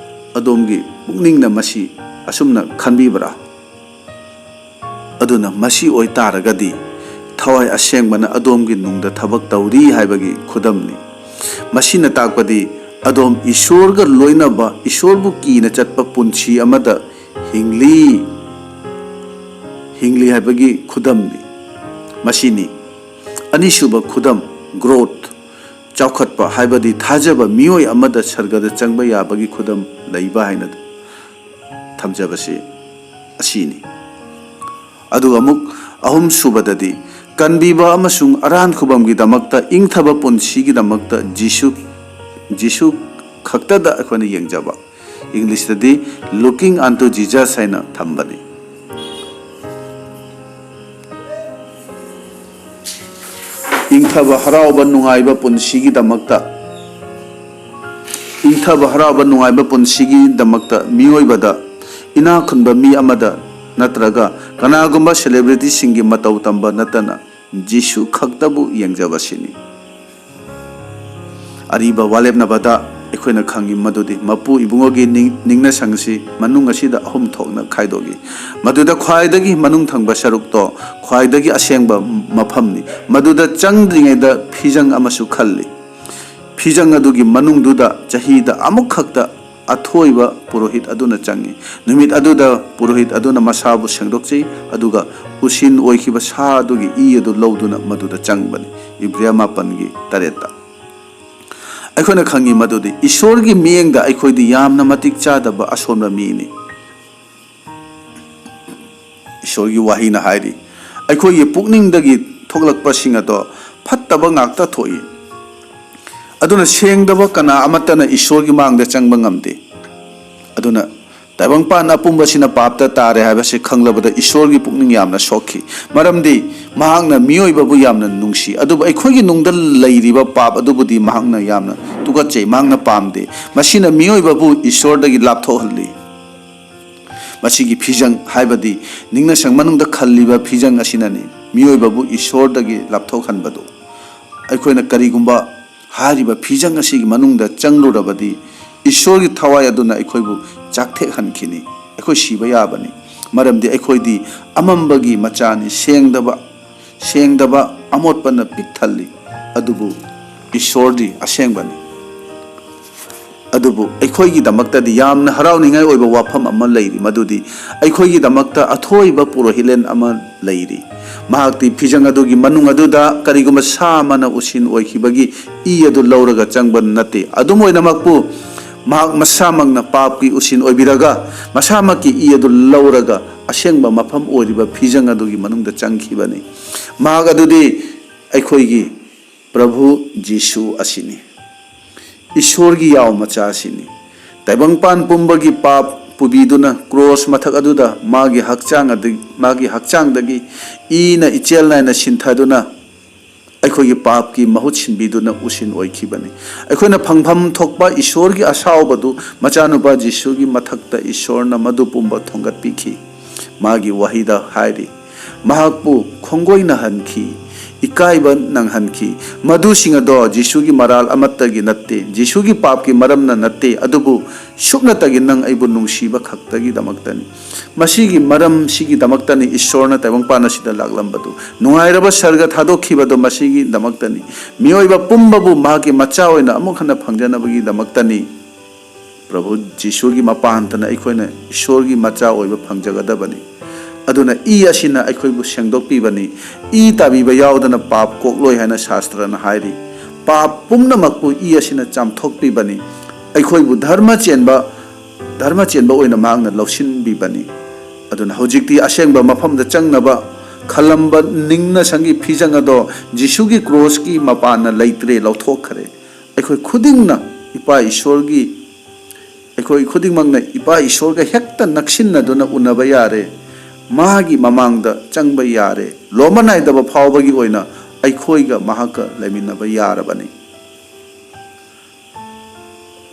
ꯑꯗꯣꯝꯒꯤ ꯄꯨꯛꯅꯤꯡꯅ ꯃꯁꯤ ꯑꯁꯨꯝꯅ ꯈꯟꯕꯤꯕ꯭ꯔꯥ? ꯑꯗꯨꯅ ꯃꯁꯤ ꯑꯣꯏꯇꯥꯔꯒꯗꯤ ꯊꯋꯥꯏ ꯑꯁꯦꯡꯕꯅ ꯑꯗꯣꯝꯒꯤ ꯅꯨꯡꯗ ꯊꯕꯛ ꯇꯧꯔꯤ ꯍꯥꯏꯕꯒꯤ ꯈꯨꯗꯝꯅꯤ꯫ ꯃꯁꯤꯅ ꯇꯥꯛꯄꯗꯤ ꯑꯗꯣꯝ ꯏꯁꯣꯔꯒ ꯂꯣꯏꯅꯕ, ꯏꯁꯣꯔꯕꯨ ꯀꯤꯅ ꯆꯠꯄ ꯄꯨꯟꯁꯤ ꯑꯃꯗ ꯍꯤꯡꯂꯤ, ꯍꯤꯡꯂꯤ ꯍꯥꯏꯕꯒꯤ ꯈꯨꯗꯝꯅꯤ꯫ ꯃꯁꯤꯅꯤ꯫ ꯑꯅꯤꯁꯨꯕ ꯈꯨꯗꯝ, ꯒ꯭ꯔꯣꯠ, ꯆꯥꯎꯈꯠꯄ ꯍꯥꯏꯕꯗꯤ ꯊꯥꯖꯕ ꯃꯤꯑꯣꯏ ꯑꯃꯗ ꯁꯔꯒꯗ ꯆꯪꯕ ꯌꯥꯕꯒꯤ ꯈꯨꯗꯝ ꯂꯩꯕ ꯍꯥꯏꯅ ꯊꯝꯖꯕꯁꯤ ꯑꯁꯤꯅꯤ꯫ ꯑꯗꯨꯒ ꯑꯃꯨꯛ ꯑꯍꯨꯝꯁꯨꯕꯗꯗꯤ ꯀꯟꯕꯤꯕ ꯑꯃꯁꯨꯡ ꯑꯔꯥꯟ ꯈꯨꯕꯝꯒꯤꯗꯃꯛꯇ, ꯏꯪꯊꯕ ꯄꯨꯟꯁꯤꯒꯤꯗꯃꯛꯇ ꯖꯤꯁꯨ, ꯖꯤꯁꯨ ꯈꯛꯇꯗ ꯑꯩꯈꯣꯏꯅ ꯌꯦꯡꯖꯕ, ꯏꯪꯂꯤꯁꯇꯗꯤ "Looking unto Jesus" ꯍꯥꯏꯅ ꯊꯝꯕꯅꯤ꯫ ꯏꯪꯊꯕ, ꯍꯔꯥꯎꯕ, ꯅꯨꯡꯉꯥꯏꯕ ꯄꯨꯟꯁꯤꯒꯤꯗꯃꯛꯇ, ꯏꯪꯊꯕ, ꯍꯔꯥꯎꯕ, ꯅꯨꯡꯉꯥꯏꯕ ꯄꯨꯟꯁꯤꯒꯤꯗꯃꯛꯇ ꯃꯤꯑꯣꯏꯕꯗ, ꯏꯅꯥꯛ ꯈꯨꯟꯕ ꯃꯤ ꯑꯃꯗ ꯅꯠꯇ꯭ꯔꯒ ꯀꯅꯥꯒꯨꯝꯕ ꯁꯦꯂꯦꯕ꯭ꯔꯤꯇꯤꯁꯤꯡꯒꯤ ꯃꯇꯧ ꯇꯝꯕ ꯅꯠꯇꯅ ꯖꯤꯁꯨ ꯈꯛꯇꯕꯨ ꯌꯦꯡꯖꯕꯁꯤꯅꯤ꯫ ꯑꯔꯤꯕ ꯋꯥꯂꯦꯞꯅꯕꯗ ꯑꯩꯈꯣꯏꯅ ꯈꯪꯉꯤ ꯃꯗꯨꯗꯤ ꯃꯄꯨ ꯏꯕꯨꯡꯉꯣꯒꯤ ꯅꯤꯡ-, ꯅꯤꯡꯅꯁꯪꯁꯤ ꯃꯅꯨꯡ ꯑꯁꯤꯗ ꯑꯍꯨꯝ ꯊꯣꯛꯅ ꯈꯥꯏꯗꯣꯛꯏ꯫ ꯃꯗꯨꯗ ꯈ꯭ꯋꯥꯏꯗꯒꯤ ꯃꯅꯨꯡ ꯊꯪꯕ ꯁꯔꯨꯛꯇꯣ ꯈ꯭ꯋꯥꯏꯗꯒꯤ ꯑꯁꯦꯡꯕ ꯃꯐꯝꯅꯤ꯫ ꯃꯗꯨꯗ ꯆꯪꯗ꯭ꯔꯤꯉꯩꯗ ꯐꯤꯖꯪ ꯑꯃꯁꯨ ꯈꯜꯂꯤ꯫ ꯐꯤꯖꯪ ꯑꯗꯨꯒꯤ ꯃꯅꯨꯡꯗꯨꯗ ꯆꯍꯤꯗ ꯑꯃꯨꯛꯈꯛꯇ ꯑꯊꯣꯏꯕ ꯄꯨꯔꯣꯍꯤꯠ ꯑꯗꯨꯅ ꯆꯪꯏ꯫ ꯅꯨꯃꯤꯠ ꯑꯗꯨꯗ ꯄꯨꯔꯣꯍꯤꯠ ꯑꯗꯨꯅ ꯃꯁꯥꯕꯨ ꯁꯦꯡꯗꯣꯛꯆꯩ, ꯑꯗꯨꯒ ꯎꯁꯤꯟ ꯑꯣꯏꯈꯤꯕ ꯁꯥ ꯑꯗꯨꯒꯤ ꯏ ꯑꯗꯨ ꯂꯧꯗꯨꯅ ꯃꯗꯨꯗ ꯆꯪꯕꯅꯤ꯫ ꯏꯕ꯭ꯔꯤꯌꯥ ꯃꯥꯄꯟꯒꯤ ꯇꯔꯦꯠꯇ꯫ ꯑꯩꯈꯣꯏꯅ ꯈꯪꯉꯤ ꯃꯗꯨꯗꯤ ꯏꯁꯣꯔꯒꯤ ꯃꯤꯠꯌꯦꯡꯗ ꯑꯩꯈꯣꯏꯗꯤ ꯌꯥꯝꯅ ꯃꯇꯤꯛ ꯆꯥꯗꯕ ꯑꯁꯣꯟꯕ ꯃꯤꯅꯤ꯫ ꯏꯁꯣꯔꯒꯤ ꯋꯥꯍꯩꯅ ꯍꯥꯏꯔꯤ, ꯑꯩꯈꯣꯏꯒꯤ ꯄꯨꯛꯅꯤꯡꯗꯒꯤ ꯊꯣꯛꯂꯛꯄꯁꯤꯡ ꯑꯗꯣ ꯐꯠꯇꯕ ꯉꯥꯛꯇ ꯊꯣꯛꯏ꯫ ꯑꯗꯨꯅ ꯁꯦꯡꯗꯕ ꯀꯅꯥ ꯑꯃꯠꯇꯅ ꯏꯁꯣꯔꯒꯤ ꯃꯥꯡꯗ ꯆꯪꯕ ꯉꯝꯗꯦ꯫ ꯑꯗꯨꯅ ꯇꯥꯏꯕꯪꯄꯥꯟ ꯑꯄꯨꯝꯕꯁꯤꯅ ꯄꯥꯞꯇ ꯇꯥꯔꯦ ꯍꯥꯏꯕꯁꯤ ꯈꯪꯂꯕꯗ ꯏꯁꯣꯔꯒꯤ ꯄꯨꯛꯅꯤꯡ ꯌꯥꯝꯅ ꯁꯣꯛꯈꯤ꯫ ꯃꯔꯝꯗꯤ ꯃꯍꯥꯛꯅ ꯃꯤꯑꯣꯏꯕꯕꯨ ꯌꯥꯝꯅ ꯅꯨꯡꯁꯤ, ꯑꯗꯨꯕꯨ ꯑꯩꯈꯣꯏꯒꯤ ꯅꯨꯡꯗ ꯂꯩꯔꯤꯕ ꯄꯥꯞ ꯑꯗꯨꯕꯨꯗꯤ ꯃꯍꯥꯛꯅ ꯌꯥꯝꯅ ꯇꯨꯀꯠꯆꯩ, ꯃꯍꯥꯛꯅ ꯄꯥꯝꯗꯦ꯫ ꯃꯁꯤꯅ ꯃꯤꯑꯣꯏꯕꯕꯨ ꯏꯁꯣꯔꯗꯒꯤ ꯂꯥꯞꯊꯣꯛꯍꯜꯂꯤ꯫ ꯃꯁꯤꯒꯤ ꯐꯤꯖꯪ ꯍꯥꯏꯕꯗꯤ ꯅꯤꯡꯅꯁꯪ ꯃꯅꯨꯡꯗ ꯈꯜꯂꯤꯕ ꯐꯤꯖꯪ ꯑꯁꯤꯅꯅꯤ ꯃꯤꯑꯣꯏꯕꯕꯨ ꯏꯁꯣꯔꯗꯒꯤ ꯂꯥꯞꯊꯣꯛꯍꯟꯕꯗꯨ꯫ ꯑꯩꯈꯣꯏꯅ ꯀꯔꯤꯒꯨꯝꯕ ꯍꯥꯏꯔꯤꯕ ꯐꯤꯖꯪ ꯑꯁꯤꯒꯤ ꯃꯅꯨꯡꯗ ꯆꯪꯂꯨꯔꯕꯗꯤ ꯏꯁꯣꯔꯒꯤ ꯊꯋꯥꯏ ꯑꯗꯨꯅ ꯑꯩꯈꯣꯏꯕꯨ ꯆꯥꯛꯊꯦꯛꯍꯟꯈꯤꯅꯤ꯫ ꯑꯩꯈꯣꯏ ꯁꯤꯕ ꯌꯥꯕꯅꯤ, ꯃꯔꯝꯗꯤ ꯑꯩꯈꯣꯏꯗꯤ ꯑꯃꯝꯕꯒꯤ ꯃꯆꯥꯅꯤ, ꯁꯦꯡꯗꯕ, ꯁꯦꯡꯗꯕ ꯑꯃꯣꯠꯄꯅ ꯄꯤꯛ ꯊꯜꯂꯤ꯫ ꯑꯗꯨꯕꯨ ꯏꯁꯣꯔꯗꯤ ꯑꯁꯦꯡꯕꯅꯤ꯫ ꯑꯗꯨꯕꯨ ꯑꯩꯈꯣꯏꯒꯤꯗꯃꯛꯇꯗꯤ ꯌꯥꯝꯅ ꯍꯔꯥꯎꯅꯤꯡꯉꯥꯏ ꯑꯣꯏꯕ ꯋꯥꯐꯝ ꯑꯃ ꯂꯩꯔꯤ, ꯃꯗꯨꯗꯤ ꯑꯩꯈꯣꯏꯒꯤꯗꯃꯛꯇ ꯑꯊꯣꯏꯕ ꯄꯨꯔꯣꯍꯤꯠꯂꯦꯟ ꯑꯃ ꯂꯩꯔꯤ꯫ ꯃꯍꯥꯛꯇꯤ ꯐꯤꯖꯪ ꯑꯗꯨꯒꯤ ꯃꯅꯨꯡ ꯑꯗꯨꯗ ꯀꯔꯤꯒꯨꯝꯕ ꯁꯥ ꯑꯃꯅ ꯎꯁꯤꯟ ꯑꯣꯏꯈꯤꯕꯒꯤ ꯏ ꯑꯗꯨ ꯂꯧꯔꯒ ꯆꯪꯕ ꯅꯠꯇꯦ꯫ ꯑꯗꯨꯝ ꯑꯣꯏꯅꯃꯛꯄꯨ, ꯃꯍꯥꯛ ꯃꯁꯥꯃꯛꯅ ꯄꯥꯞꯀꯤ ꯎꯁꯤꯟ ꯑꯣꯏꯕꯤꯔꯒ ꯃꯁꯥꯃꯛꯀꯤ ꯏ ꯑꯗꯨ ꯂꯧꯔꯒ ꯑꯁꯦꯡꯕ ꯃꯐꯝ ꯑꯣꯏꯔꯤꯕ ꯐꯤꯖꯪ ꯑꯗꯨꯒꯤ ꯃꯅꯨꯡꯗ ꯆꯪꯈꯤꯕꯅꯤ꯫ ꯃꯍꯥꯛ ꯑꯗꯨꯗꯤ ꯑꯩꯈꯣꯏꯒꯤ ꯄ꯭ꯔꯚꯨ ꯖꯤꯁꯨ ꯑꯁꯤꯅꯤ꯫ ꯏꯁꯣꯔꯒꯤ ꯌꯥꯎ ꯃꯆꯥ ꯑꯁꯤꯅꯤ꯫ ꯇꯥꯏꯕꯪꯄꯥꯟ ꯄꯨꯝꯕꯒꯤ ꯄꯥꯞ ꯄꯨꯕꯤꯗꯨꯅ ꯀ꯭ꯔꯣꯁ ꯃꯊꯛ ꯑꯗꯨꯗ ꯃꯥꯒꯤ ꯍꯛꯆꯥꯡ ꯑꯗꯨ, ꯃꯥꯒꯤ ꯍꯛꯆꯥꯡꯗꯒꯤ ꯏꯅ ꯏꯆꯦꯜ ꯅꯥꯏꯅ ꯁꯤꯟꯊꯗꯨꯅ ꯑꯩꯈꯣꯏꯒꯤ ꯄꯥꯞꯀꯤ ꯃꯍꯨꯠ ꯁꯤꯟꯕꯤꯗꯨꯅ ꯎꯁꯤꯟ ꯑꯣꯏꯈꯤꯕꯅꯤ꯫ ꯑꯩꯈꯣꯏꯅ ꯐꯪꯐꯝ ꯊꯣꯛꯄ ꯏꯁꯣꯔꯒꯤ ꯑꯁꯥꯎꯕꯗꯨ ꯃꯆꯥꯅꯨꯄꯥ ꯖꯤꯁꯨꯒꯤ ꯃꯊꯛꯇ ꯏꯁꯣꯔꯅ ꯃꯗꯨ ꯄꯨꯝꯕ ꯊꯣꯡꯒꯠꯄꯤꯈꯤ꯫ ꯃꯥꯒꯤ ꯋꯥꯍꯩꯗ ꯍꯥꯏꯔꯤ, ꯃꯍꯥꯛꯄꯨ ꯈꯣꯡꯒꯣꯏꯅꯍꯟꯈꯤ, ꯏꯀꯥꯏꯕ ꯅꯪꯍꯟꯈꯤ꯫ ꯃꯗꯨꯁꯤꯡ ꯑꯗꯣ ꯖꯤꯁꯨꯒꯤ ꯃꯔꯥꯜ ꯑꯃꯠꯇꯒꯤ ꯅꯠꯇꯦ, ꯖꯤꯁꯨꯒꯤ ꯄꯥꯞꯀꯤ ꯃꯔꯝꯅ ꯅꯠꯇꯦ, ꯑꯗꯨꯕꯨ ꯁꯨꯞꯅꯇꯒꯤ ꯅꯪ ꯑꯩꯕꯨ ꯅꯨꯡꯁꯤꯕ ꯈꯛꯇꯒꯤꯗꯃꯛꯇꯅꯤ꯫ ꯃꯁꯤꯒꯤ ꯃꯔꯝꯁꯤꯒꯤꯗꯃꯛꯇꯅꯤ ꯏꯁꯣꯔꯅ ꯇꯥꯏꯕꯪꯄꯥꯟ ꯑꯁꯤꯗ ꯂꯥꯛꯂꯝꯕꯗꯨ꯫ ꯅꯨꯡꯉꯥꯏꯔꯕ ꯁꯔꯒ ꯊꯥꯗꯣꯛꯈꯤꯕꯗꯣ ꯃꯁꯤꯒꯤꯗꯃꯛꯇꯅꯤ꯫ ꯃꯤꯑꯣꯏꯕ ꯄꯨꯝꯕꯕꯨ ꯃꯍꯥꯛꯀꯤ ꯃꯆꯥ ꯑꯣꯏꯅ ꯑꯃꯨꯛ ꯍꯟꯅ ꯐꯪꯖꯅꯕꯒꯤꯗꯃꯛꯇꯅꯤ꯫ ꯄ꯭ꯔꯚꯨ ꯖꯤꯁꯨꯒꯤ ꯃꯄꯥꯟꯇꯅ ꯑꯩꯈꯣꯏꯅ ꯏꯁꯣꯔꯒꯤ ꯃꯆꯥ ꯑꯣꯏꯕ ꯐꯪꯖꯒꯗꯕꯅꯤ꯫ ꯑꯗꯨꯅ ꯏ ꯑꯁꯤꯅ ꯑꯩꯈꯣꯏꯕꯨ ꯁꯦꯡꯗꯣꯛꯄꯤꯕꯅꯤ꯫ ꯏ ꯇꯥꯕꯤꯕ ꯌꯥꯎꯗꯅ ꯄꯥꯞ ꯀꯣꯛꯂꯣꯏ ꯍꯥꯏꯅ ꯁꯥꯁꯇ꯭ꯔꯅ ꯍꯥꯏꯔꯤ꯫ ꯄꯥꯞ ꯄꯨꯝꯅꯃꯛꯄꯨ ꯏ ꯑꯁꯤꯅ ꯆꯥꯝꯊꯣꯛꯄꯤꯕꯅꯤ꯫ ꯑꯩꯈꯣꯏꯕꯨ ꯙꯔꯃ ꯆꯦꯟꯕ, ꯙꯔꯃ ꯆꯦꯟꯕ ꯑꯣꯏꯅ ꯃꯍꯥꯛꯅ ꯂꯧꯁꯤꯟꯕꯤꯕꯅꯤ꯫ ꯑꯗꯨꯅ ꯍꯧꯖꯤꯛꯇꯤ ꯑꯁꯦꯡꯕ ꯃꯐꯝꯗ ꯆꯪꯅꯕ ꯈꯜꯂꯝꯕ ꯅꯤꯡꯅ ꯁꯪꯒꯤ ꯐꯤꯖꯪ ꯑꯗꯣ ꯖꯤꯁꯨꯒꯤ ꯀ꯭ꯔꯣꯁꯀꯤ ꯃꯄꯥꯟꯅ ꯂꯩꯇ꯭ꯔꯦ, ꯂꯧꯊꯣꯛꯈ꯭ꯔꯦ꯫ ꯑꯩꯈꯣꯏ ꯈꯨꯗꯤꯡꯅ ꯏꯄꯥ ꯏꯁꯣꯔꯒꯤ, ꯑꯩꯈꯣꯏ ꯈꯨꯗꯤꯡꯃꯛꯅ ꯏꯄꯥ ꯏꯁꯣꯔꯒ ꯍꯦꯛꯇ ꯅꯛꯁꯤꯟꯅꯗꯨꯅ ꯎꯅꯕ ꯌꯥꯔꯦ꯫ ꯃꯥꯒꯤ ꯃꯃꯥꯡꯗ ꯆꯪꯕ ꯌꯥꯔꯦ꯫ ꯂꯣꯝꯕ ꯅꯥꯏꯗꯕ ꯐꯥꯎꯕꯒꯤ ꯑꯣꯏꯅ ꯑꯩꯈꯣꯏꯒ ꯃꯍꯥꯛꯀ ꯂꯩꯃꯤꯟꯅꯕ ꯌꯥꯔꯕꯅꯤ꯫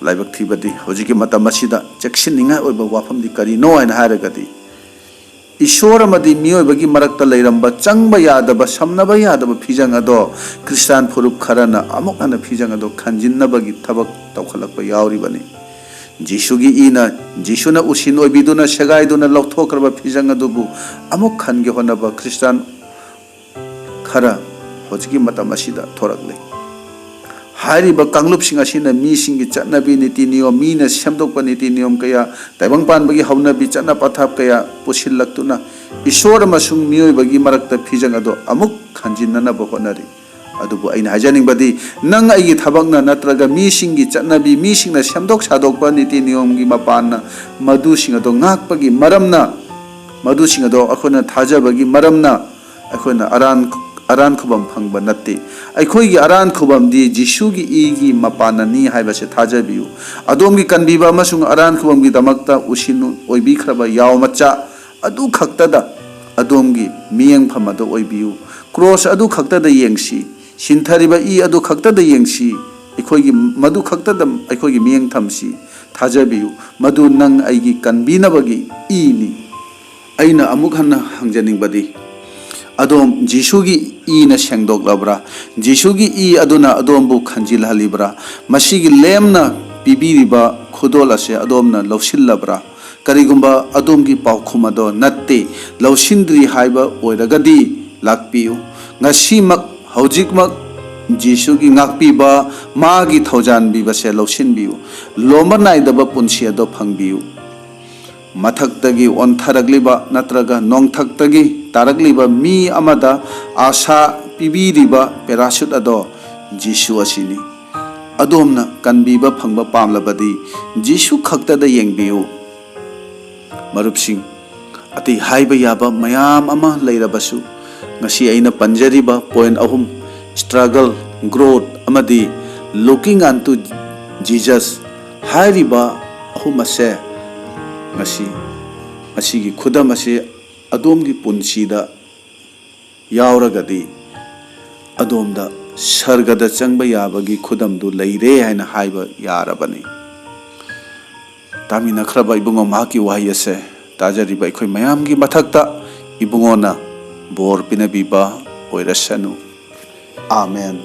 ꯂꯥꯏꯕꯛ ꯊꯤꯕꯗꯤ ꯍꯧꯖꯤꯛꯀꯤ ꯃꯇꯝ ꯑꯁꯤꯗ ꯆꯦꯛꯁꯤꯟꯅꯤꯡꯉꯥꯏ ꯑꯣꯏꯕ ꯋꯥꯐꯝꯗꯤ ꯀꯔꯤꯅꯣ ꯍꯥꯏꯅ ꯍꯥꯏꯔꯒꯗꯤ, ꯏꯁꯣꯔ ꯑꯃꯗꯤ ꯃꯤꯑꯣꯏꯕꯒꯤ ꯃꯔꯛꯇ ꯂꯩꯔꯝꯕ ꯆꯪꯕ ꯌꯥꯗꯕ, ꯁꯝꯅꯕ ꯌꯥꯗꯕ ꯐꯤꯖꯪ ꯑꯗꯣ ꯈ꯭ꯔꯤꯁꯇꯥꯟ ꯐꯨꯔꯨꯞ ꯈꯔꯅ ꯑꯃꯨꯛ ꯍꯟꯅ ꯐꯤꯖꯪ ꯑꯗꯣ ꯈꯟꯖꯤꯟꯅꯕꯒꯤ ꯊꯕꯛ ꯇꯧꯈꯠꯂꯛꯄ ꯌꯥꯎꯔꯤꯕꯅꯤ꯫ ꯖꯤꯁꯨꯒꯤ ꯏꯅ, ꯖꯤꯁꯨꯅ ꯎꯁꯤꯟ ꯑꯣꯏꯕꯤꯗꯨꯅ ꯁꯦꯒꯥꯏꯗꯨꯅ ꯂꯧꯊꯣꯛꯈ꯭ꯔꯕ ꯐꯤꯖꯪ ꯑꯗꯨꯕꯨ ꯑꯃꯨꯛ ꯈꯟꯒꯦ ꯍꯣꯠꯅꯕ ꯈ꯭ꯔꯤꯁꯇꯥꯟ ꯈꯔ ꯍꯧꯖꯤꯛꯀꯤ ꯃꯇꯝ ꯑꯁꯤꯗ ꯊꯣꯔꯛꯂꯤ꯫ ꯍꯥꯏꯔꯤꯕ ꯀꯥꯡꯂꯨꯞꯁꯤꯡ ꯑꯁꯤꯅ ꯃꯤꯁꯤꯡꯒꯤ ꯆꯠꯅꯕꯤ, ꯅꯤꯇꯤ ꯅꯤꯌꯣꯝ, ꯃꯤꯅ ꯁꯦꯝꯗꯣꯛꯄ ꯅꯤꯇꯤ ꯅꯤꯌꯣꯝ ꯀꯌꯥ, ꯇꯥꯏꯕꯪ ꯄꯥꯟꯕꯒꯤ ꯍꯧꯅꯕꯤ, ꯆꯠꯅ ꯄꯊꯥꯞ ꯀꯌꯥ ꯄꯨꯁꯤꯜꯂꯛꯇꯨꯅ ꯏꯁꯣꯔ ꯑꯃꯁꯨꯡ ꯃꯤꯑꯣꯏꯕꯒꯤ ꯃꯔꯛꯇ ꯐꯤꯖꯪ ꯑꯗꯨ ꯑꯃꯨꯛ ꯈꯟꯖꯤꯟꯅꯅꯕ ꯍꯣꯠꯅꯔꯤ꯫ ꯑꯗꯨꯕꯨ ꯑꯩꯅ ꯍꯥꯏꯖꯅꯤꯡꯕꯗꯤ, ꯅꯪ ꯑꯩꯒꯤ ꯊꯕꯛꯅ ꯅꯠꯇ꯭ꯔꯒ ꯃꯤꯁꯤꯡꯒꯤ ꯆꯠꯅꯕꯤ, ꯃꯤꯁꯤꯡꯅ ꯁꯦꯝꯗꯣꯛ ꯁꯥꯗꯣꯛꯄ ꯅꯤꯇꯤ ꯅꯤꯌꯣꯝꯒꯤ ꯃꯄꯥꯟꯅ ꯃꯗꯨꯁꯤꯡ ꯑꯗꯨ ꯉꯥꯛꯄꯒꯤ ꯃꯔꯝꯅ ꯃꯗꯨꯁꯤꯡ ꯑꯗꯣ ꯑꯩꯈꯣꯏꯅ ꯊꯥꯖꯕꯒꯤ ꯃꯔꯝꯅ ꯑꯩꯈꯣꯏꯅ ꯑꯔꯥꯟ ꯑꯔꯥꯟ ꯈꯨꯕꯝ ꯐꯪꯕ ꯅꯠꯇꯦ꯫ ꯑꯩꯈꯣꯏꯒꯤ ꯑꯔꯥꯟ ꯈꯨꯕꯝꯗꯤ ꯖꯤꯁꯨꯒꯤ ꯏꯒꯤ ꯃꯄꯥꯟꯅꯅꯤ ꯍꯥꯏꯕꯁꯦ ꯊꯥꯖꯕꯤꯌꯨ꯫ ꯑꯗꯣꯝꯒꯤ ꯀꯟꯕꯤꯕ ꯑꯃꯁꯨꯡ ꯑꯔꯥꯟ ꯈꯨꯕꯝꯒꯤꯗꯃꯛꯇ ꯎꯁꯤꯟ ꯑꯣꯏꯕꯤꯈ꯭ꯔꯕ ꯌꯥꯎ ꯃꯆꯥ ꯑꯗꯨ ꯈꯛꯇꯗ ꯑꯗꯣꯝꯒꯤ ꯃꯤꯠꯌꯦꯡꯐꯝ ꯑꯗꯨ ꯑꯣꯏꯕꯤꯌꯨ꯫ ꯀ꯭ꯔꯣꯁ ꯑꯗꯨ ꯈꯛꯇꯗ ꯌꯦꯡꯁꯤ꯫ ꯁꯤꯟꯊꯔꯤꯕ ꯏ ꯑꯗꯨ ꯈꯛꯇꯗ ꯌꯦꯡꯁꯤ꯫ ꯑꯩꯈꯣꯏꯒꯤ ꯃꯗꯨ ꯈꯛꯇꯗ ꯑꯩꯈꯣꯏꯒꯤ ꯃꯤꯠꯌꯦꯡ ꯊꯝꯁꯤ꯫ ꯊꯥꯖꯕꯤꯌꯨ, ꯃꯗꯨ ꯅꯪ ꯑꯩꯒꯤ ꯀꯟꯕꯤꯅꯕꯒꯤ ꯏꯅꯤ꯫ ꯑꯩꯅ ꯑꯃꯨꯛ ꯍꯟꯅ ꯍꯪꯖꯅꯤꯡꯕꯗꯤ, ꯑꯗꯣꯝ ꯖꯤꯁꯨꯒꯤ ꯏꯅ ꯁꯦꯡꯗꯣꯛꯂꯕ꯭ꯔꯥ? ꯖꯤꯁꯨꯒꯤ ꯏ ꯑꯗꯨꯅ ꯑꯗꯣꯝꯕꯨ ꯈꯟꯖꯤꯜꯍꯜꯂꯤꯕ꯭ꯔꯥ? ꯃꯁꯤꯒꯤ ꯂꯦꯝꯅ ꯄꯤꯕꯤꯔꯤꯕ ꯈꯨꯗꯣꯜ ꯑꯁꯤ ꯑꯗꯣꯝꯅ ꯂꯧꯁꯤꯜꯂꯕ꯭ꯔꯥ? ꯀꯔꯤꯒꯨꯝꯕ ꯑꯗꯣꯝꯒꯤ ꯄꯥꯎꯈꯨꯝ ꯑꯗꯣ "ꯅꯠꯇꯦ, ꯂꯧꯁꯤꯟꯗ꯭ꯔꯤ" ꯍꯥꯏꯕ ꯑꯣꯏꯔꯒꯗꯤ, ꯂꯥꯛꯄꯤꯌꯨ꯫ ꯉꯁꯤꯃꯛ, ꯍꯧꯖꯤꯛꯃꯛ ꯖꯤꯁꯨꯒꯤ ꯉꯥꯛꯄꯤꯕ, ꯃꯥꯒꯤ ꯊꯧꯖꯥꯟꯕꯤꯕꯁꯦ ꯂꯧꯁꯤꯟꯕꯤꯌꯨ꯫ ꯂꯣꯝꯕ ꯅꯥꯏꯗꯕ ꯄꯨꯟꯁꯤ ꯑꯗꯣ ꯐꯪꯕꯤꯌꯨ꯫ ꯃꯊꯛꯇꯒꯤ ꯑꯣꯟꯊꯔꯛꯂꯤꯕ ꯅꯠꯇ꯭ꯔꯒ ꯅꯣꯡꯊꯛꯇꯒꯤ ꯇꯥꯔꯛꯂꯤꯕ ꯃꯤ ꯑꯃꯗ ꯑꯥꯁꯥ ꯄꯤꯕꯤꯔꯤꯕ ꯄꯦꯔꯥꯁꯨꯠ ꯑꯗꯣ ꯖꯤꯁꯨ ꯑꯁꯤꯅꯤ꯫ ꯑꯗꯣꯝꯅ ꯀꯟꯕꯤꯕ ꯐꯪꯕ ꯄꯥꯝꯂꯕꯗꯤ ꯖꯤꯁꯨ ꯈꯛꯇꯗ ꯌꯦꯡꯕꯤꯌꯨ꯫ ꯃꯔꯨꯞꯁꯤꯡ, ꯑꯇꯩ ꯍꯥꯏꯕ ꯌꯥꯕ ꯃꯌꯥꯝ ꯑꯃ ꯂꯩꯔꯕꯁꯨ, ꯉꯁꯤ ꯑꯩꯅ ꯄꯟꯖꯔꯤꯕ ꯄꯣꯏꯟ ꯑꯍꯨꯝ, struggle, growth ꯑꯃꯗꯤ looking unto Jesus ꯍꯥꯏꯔꯤꯕ ꯑꯍꯨꯝ ꯑꯁꯦ ꯉꯁꯤ, ꯃꯁꯤꯒꯤ ꯈꯨꯗꯝ ꯑꯁꯤ ꯑꯗꯣꯝꯒꯤ ꯄꯨꯟꯁꯤꯗ ꯌꯥꯎꯔꯒꯗꯤ, ꯑꯗꯣꯝꯗ ꯁꯔꯒꯗ ꯆꯪꯕ ꯌꯥꯕꯒꯤ ꯈꯨꯗꯝꯗꯨ ꯂꯩꯔꯦ ꯍꯥꯏꯅ ꯍꯥꯏꯕ ꯌꯥꯔꯕꯅꯤ꯫ ꯇꯥꯃꯤꯟꯅꯈ꯭ꯔꯕ ꯏꯕꯨꯡꯉꯣ, ꯃꯍꯥꯛꯀꯤ ꯋꯥꯍꯩ ꯑꯁꯦ ꯇꯥꯖꯔꯤꯕ ꯑꯩꯈꯣꯏ ꯃꯌꯥꯝꯒꯤ ꯃꯊꯛꯇ ꯏꯕꯨꯡꯉꯣꯅ ꯕꯣꯔ ꯄꯤꯅꯕꯤꯕ ꯑꯣꯏꯔꯁꯅꯨ꯫ ꯑꯥꯃꯦꯟ꯫